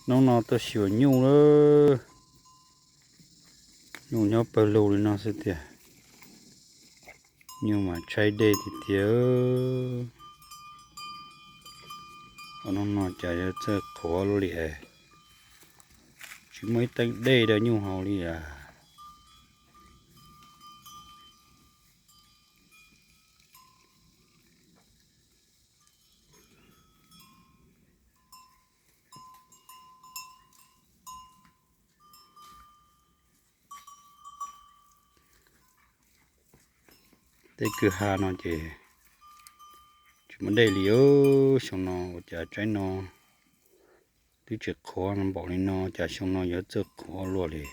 Hnub no tuaj xyuas nyuj lawm. Nyuj nyob pawg lug li no xwb tiag. Nyuj mas tshaib dej tiag tiag. Hnub no cas yuav txawj qhuav luaj li es. Tsis muaj ib teeb dej rau nyuj haus li as. Tej kwj ha no ces tsis muaj dej li. Xyoo no ua cas tsaib no twb tsis qhuav npaum li no, cas xyoo no yuav txawj qhuav luaj li.